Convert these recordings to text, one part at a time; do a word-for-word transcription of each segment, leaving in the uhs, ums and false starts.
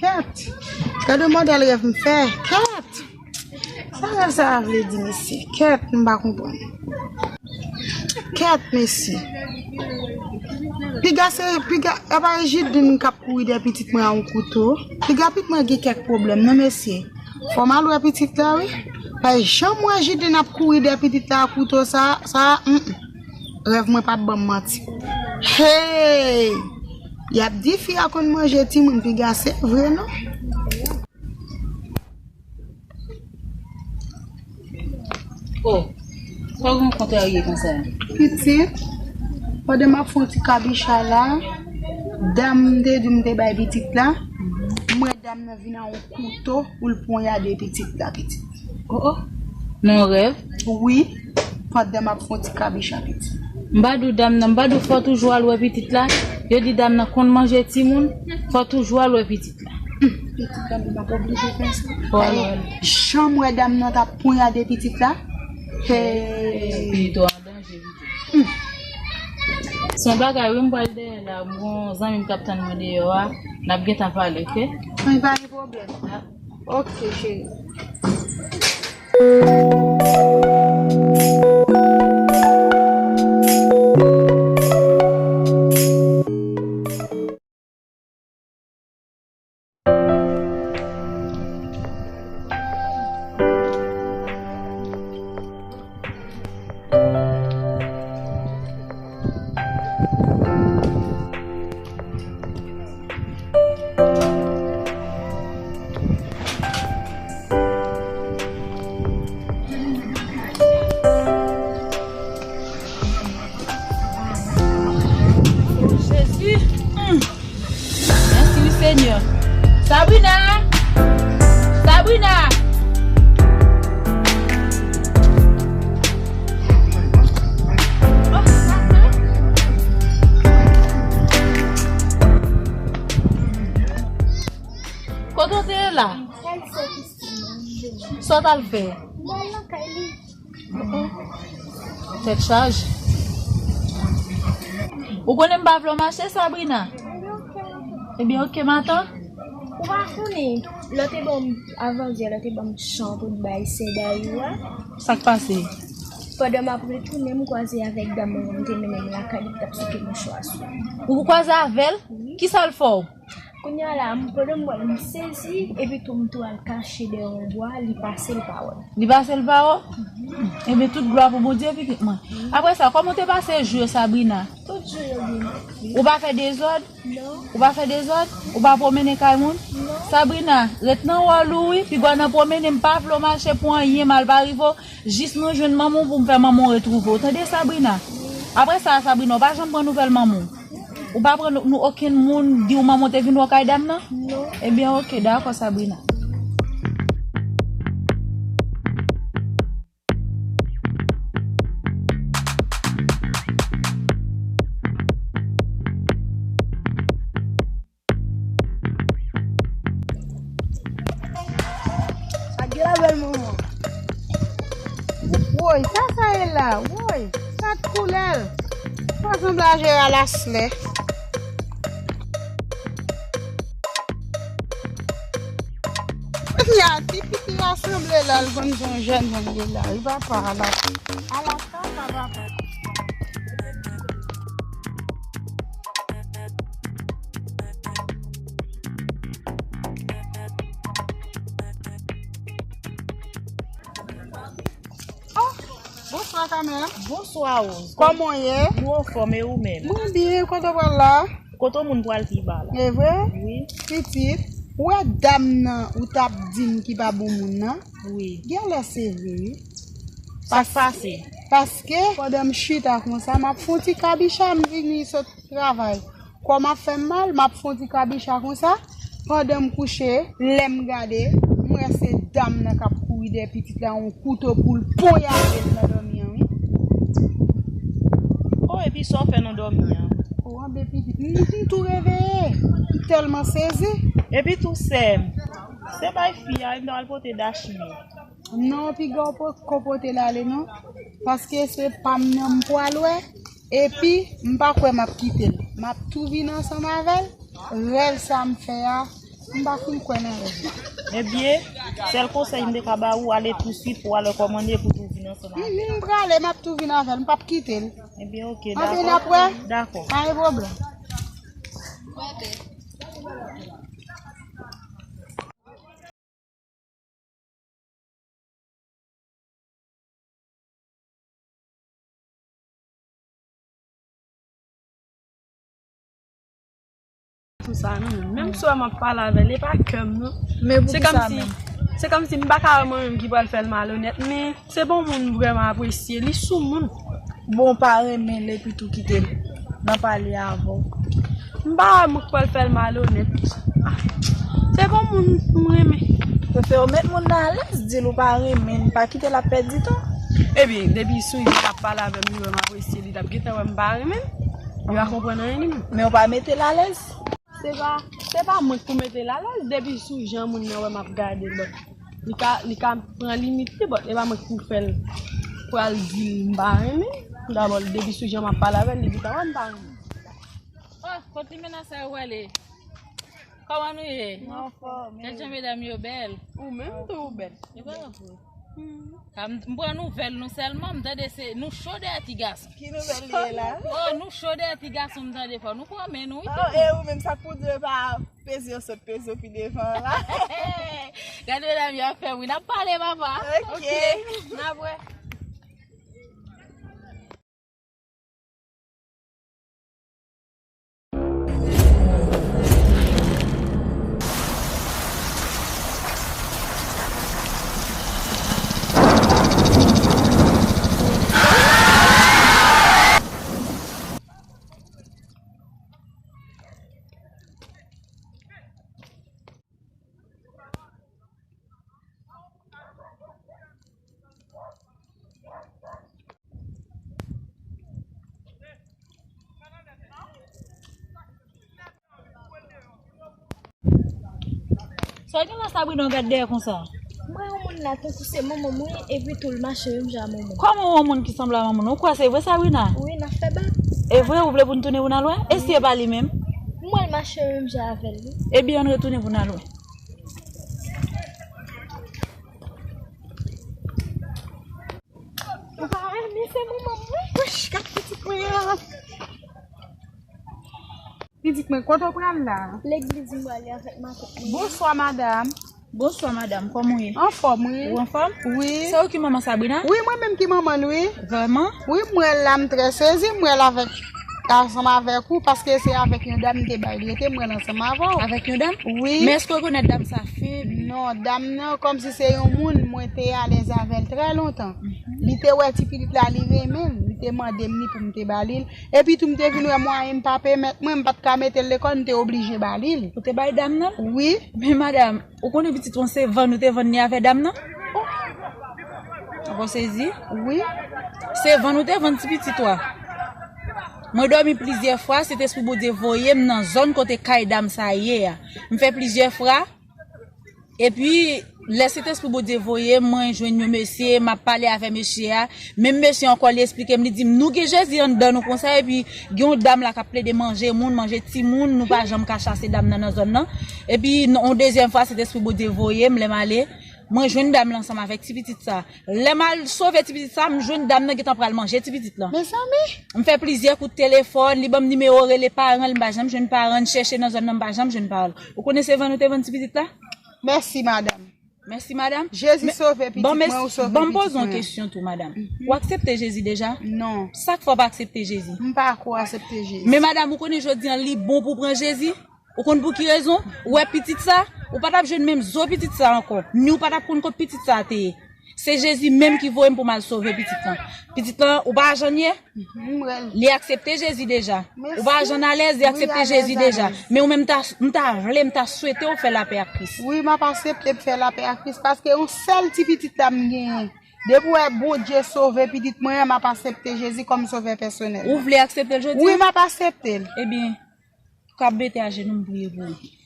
Kèt! Gade modèl rèv m fè. Kèt! Sa rèv sa a vle di, mesye? Kèt, m pa konprann. Kèt, mesye. Piga se, piga, apa e Jidin k ap kouri dèyè pitit mwen a yon kouto? Piga pitit mwen gen kèk pwoblèm, non, mesye. Fò m al wè pitit la, wi. Pa janm wè Jidin ap kouri dèyè pitit la a kouto sa, sa, mm, mm. Rèv mwen p ap ban m manti. Hey! Y ap di fi a konn manje timoun piga, se vre, non? Oh, sa w gen kontrarye konsa? Pitit, pandan m ap fè yon ti kabicha la, dam m te di m te bay pitit la, m wè dam nan vin a yon kouto pou l ponyade pitit la, pitit. Oh, oh. Nan yon rèv? Wi, pandan m ap fè yon ti kabicha, pitit. M pa di w dam nan, m pa di w fò toujou al wè pitit la. Yo di dam nan konn manje timoun, fò toujou al wè pitit la. Pitit la, m ap oblije fè sa. Fò al wè l. Jan m wè dam nan t ap ponyade pitit la. Hey. Pito an danje, pito. Se yon bagay, wi, m pral dèyè la. M gon zanmi m k ap tann mwen deyò a. N ap gentan pale, oke? Wi, pa gen pwoblèm. Ok, cheri. Jezi. Hmm. Mèsi wi Senyè. Sabrina! Sabrina! Kote w te ye la? Sa w t al fè? Tèt chaje. Ou konnen m pa vle w mache, Sabrina? Ebyen, ok, matant. Ou pa konnen, lè w te ban m, avandyè, lè w te ban m chan pou t bay sè Dayou a. Sa k pase? Pandan m ap retounen, m kwaze avèk dam nan, m te mennen m lakay li, t ap souke mouchwa sou li. Ou kwaze avè l? Wi. Kisa l fè w? Kounye a la, m, pandan m wè l, m sezi, epi tou m tou al kache dèyè yon bwa, li pase, l pa wè m. Li pase, l pa wè w? Ebyen, tout glwa pou Bondye, pitit mwen. Apre sa, kòman w te pase jou yo, Sabrina? Tout jou yo byen. Ou pa fè dezòd? Non. Ou pa fè dezòd? Ou pa pwomennen kay moun? Non. Sabrina, ret nan wòl ou, wi. Pigwa nan pwomennen, m pa vle w mache pou anyen, mal pa rive w. Jis nou jwenn manman w pou m fè manman w retwouve w. Tande, Sabrina? Wi. Apre sa, Sabrina, ou pa janm pran nouvèl manman w? Ou pa pran nou, nou okenn moun di w manman w te vin wè w kay dam nan? Non. Ebyen, ok, dakò, Sabrina. Sa gen la bèl manman. Woy, sa sa ye la? Woy, sa t koulè l. Sa sanble a Jera Laslè. Ya, ti pitit la sanble la, l konn se yon jèn nonm li la. Wi, papa, ala, ala sa, papa. Oh, bonswa, Kamè. Bonswa, Rose. Kòman w ye? Mwen anfòm, e ou menm? Mwen byen, kote w pral la? Kote moun pral pi ba la. E vre? Wi. Pitit, ou wè dam nan ou t ap di m ki pa bon moun nan? Wi. Genlè se vre, wi. Sa k pase? Paske pandan m chita konsa, m ap fè yon ti kabicha, m vini sot travay. Kò m ap fè m mal, m ap fè yon ti kabicha konsa. Pandan m kouche, lè m gade, m wè se dam nan k ap kouri dèyè pitit la, yon kouto pou l ponyade l nan dòmi an, wi. Oh, epi sa w fè nan dòmi an? Oh, anben pitit, m, m tou reveye. M tèlman sezi. Epi tou sè m, se bay fi a, wi, m ta al pote Dachmi. Non, piga w poko pote l ale non. Paske se pa m nan m pral wè. Epi, m pa kwè m ap kite l. M ap tou vin ansanm avè l. Rèv sa m fè a, m pa fin kwè nan rèv la. Ebyen, sèl konsèy m te ka ba ou, ale tousuit pou w al wè kòman l ye pou tou vin ansanm avè l. Mhm, m prale, m ap tou vin avè l, m p ap kite l. Ebyen, oke, dakò. Anben, n ap wè. Dakò. Pa gen pwoblèm. Tou sa non. Menm si w wè m ap pale avè l, e pa kè m non. Men poukisa menm? Se kòmsi m pa ka wè mwen menm ki pral fè l malonèt, men se pa yon moun m vrèman apresye, li soumoun. Bon, w pa renmen l epi tou kite l nan pale avè w. M pa wè mwen k pral fè l malonèt. Ah, se pa yon moun m renmen. Prefere w met moun nan alèz, di l ou pa renmen l, pa kite l ap pèdi tan. Ebyen, depi sou li t ap pale avè m, li wè m apresye, li t ap gentan wè m pa renmen l. Li pa konprann anyen li menm. Men w pa mete l alèz. Se pa, se pa mwen k pou mete l alèz, depi sou jan moun nan wè m ap gade l, but li ka, li ka pran limit li, but e pa mwen k pou fè l pral di l m pa renmen l. Dabò, depi sou jan m ap pale avè l, li gentan wè m pa renmen l. Oh, kot limena sa yo prale? Kòman nou ye? Nou anfòm. Gad jan medam yo bèl. Ou menm tou ou bèl. E pa vre. Hmm. Sa m, m pran nouvèl nou sèlman, m tande se nou cho dèyè ti gason. Ki nouvèl li ye la? Oh, nou cho dèyè ti gason, m tande fò nou pran men nou, wi. Oh, e ou menm sa k pou di yo pa peze yo sot peze yo pi devan la. Gade medam yo ap fè wi, n ap pale papa. Ok. Ok, n ap wè. Sa w gen la Sabrina, w gad dèyè konsa? M wè yon moun la tankou se manman m wi, epi tou l mache menm jan a manman m. Kòman yon moun ki sanble a manman w? Ou kwè se vre Sabrina? Wi, n ap fè bak. E vre, ou vle pou n tounen pou n al wè? E si e pa li menm? M wè l mache menm jan avè l wi. Ebyen, ann retounen pou n al wè. Ou pa renmen se manman m wi. Wouch, gad pitit mwen an. Pitit mwen, kote w pral la? Legliz m prale avèk matant mwen. Bonswa, madanm. Bonswa, madanm. Kòman w ye? Anfòm, wi. Ou anfòm? Wi. Se ou ki manman Sabrina? Wi, mwen menm ki manman l, wi. Vrèman? Wi, m wè l la, m trè sezi, m wè l avèk, ansanm avèk ou, paske se avèk yon dam m te bay l rete, m wè l ansanm avè w. Avèk yon dam? Wi. Men èske w rekonèt dam sa feb? Non, dam nan, kòmsi se yon moun mwen te alèz avè l trè lontan. Mhm. Li te wè ti pitit la, li renmen l, li te mande m li pou m te ba li l. Epi tou, m te vin wè mwayen m pa pèmèt mwen, m pa t ka mete l lekòl, m te oblije ba li l. Ou te bay dam nan? Wi. Men madanm, ou konnen pitit ou an se vann ou te vann li avè dam nan? Ou konn sezi? Wi. Se vann ou te vann ti pitit ou a. Mwen dòmi plizyè fwa, Sentespri Bondye voye m nan zòn kote kay dam sa ye a. M fè plizyè fwa. Epi, lè Sentespri Bondye voye m, mwen jwenn yon mesye, m ap pale avè mesye a. Menm mesye ankò, li esplike m, li di m, "Nou gen Jezi anndan nou konsa, epi gen yon dam la k ap plede manje moun, manje timoun, nou pa janm ka chase dam nan nan zòn nan." Epi, yon dezyèm fwa, Sentespri Bondye voye m, lè m ale, mwen jwenn dam lan ansanm avèk ti pitit sa. Lè m al sove ti pitit sa, m jwenn dam nan gentan pral manje ti pitit lan. Mezanmi! M fè plizyè kout telefòn, li ban m nimewo rele paran l, m pa janm jwenn paran l, chèche nan zòn nan, m pa janm jwenn paran l. Ou konnen se vann ou te vann ti pitit la? Mèsi, madanm. Mèsi, madanm. Jezi sove pitit mwen, ou sove pitit mwen. Ban m poze w yon kesyon tou, madanm. Mhm. Ou aksepte Jezi deja? Non. Sa k fè w pa aksepte Jezi? M pa ko aksepte Jezi. Men, madanm, ou konnen jodi an, li bon pou w pran Jezi? Ou konn pou ki rezon? Ou wè pitit sa? Ou pa t ap jwenn menm zo pitit sa ankò. Ni ou pa t ap konn kot pitit sa te ye. Se Jezi menm ki voye m pou m al sove pitit lan. Pitit lan, ou pa wè jan l ye? Mhm, m wè l. Li aksepte Jezi deja. Ou pa wè jan l alèz, li aksepte Jezi deja. Men ou menm, m ta, m ta vle, m ta swete w fè lapè ak Kris. Wi, m ap aksepte m fè lapè ak Kris, paske yon sèl ti pitit la m genyen. Depi w wè Bondye sove pitit mwen an, m ap aksepte Jezi kòm sovè pèsonèl. Ou vle aksepte l jodi an? Wi, m ap aksepte l. Ebyen, k ap mete ajenou m priye pou ou.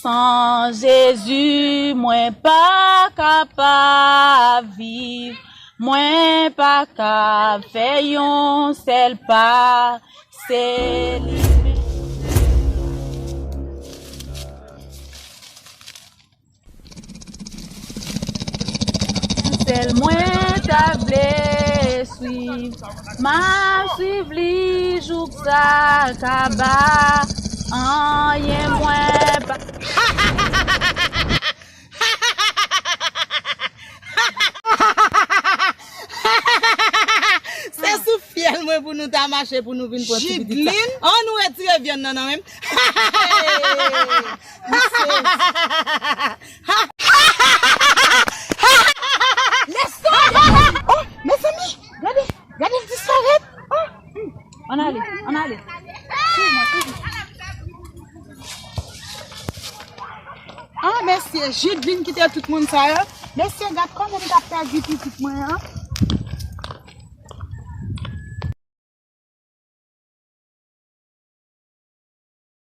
San Jezi, mwen pa ka pa viv, mwen pa ka fè yon sèl pa, se li menm. Sèl mwen ta vle swiv, m ap swiv li jouk sa kaba. Anyen mwen pa. Se sou fyèl mwen pou nou ta mache pou nou vin pran ti pitit sa. Jidlin? An nou retire vyann nan nan menm. Misye. Lèso! Oh, mezanmi, gade, gade l disparèt. Oh, hmm. Ann ale, ann ale. Swiv mwen, swiv mwen. Ah, mesye, Jidlin kite tout moun sa yo. Mesye, gad kòman m t ap pèdi pitit mwen an.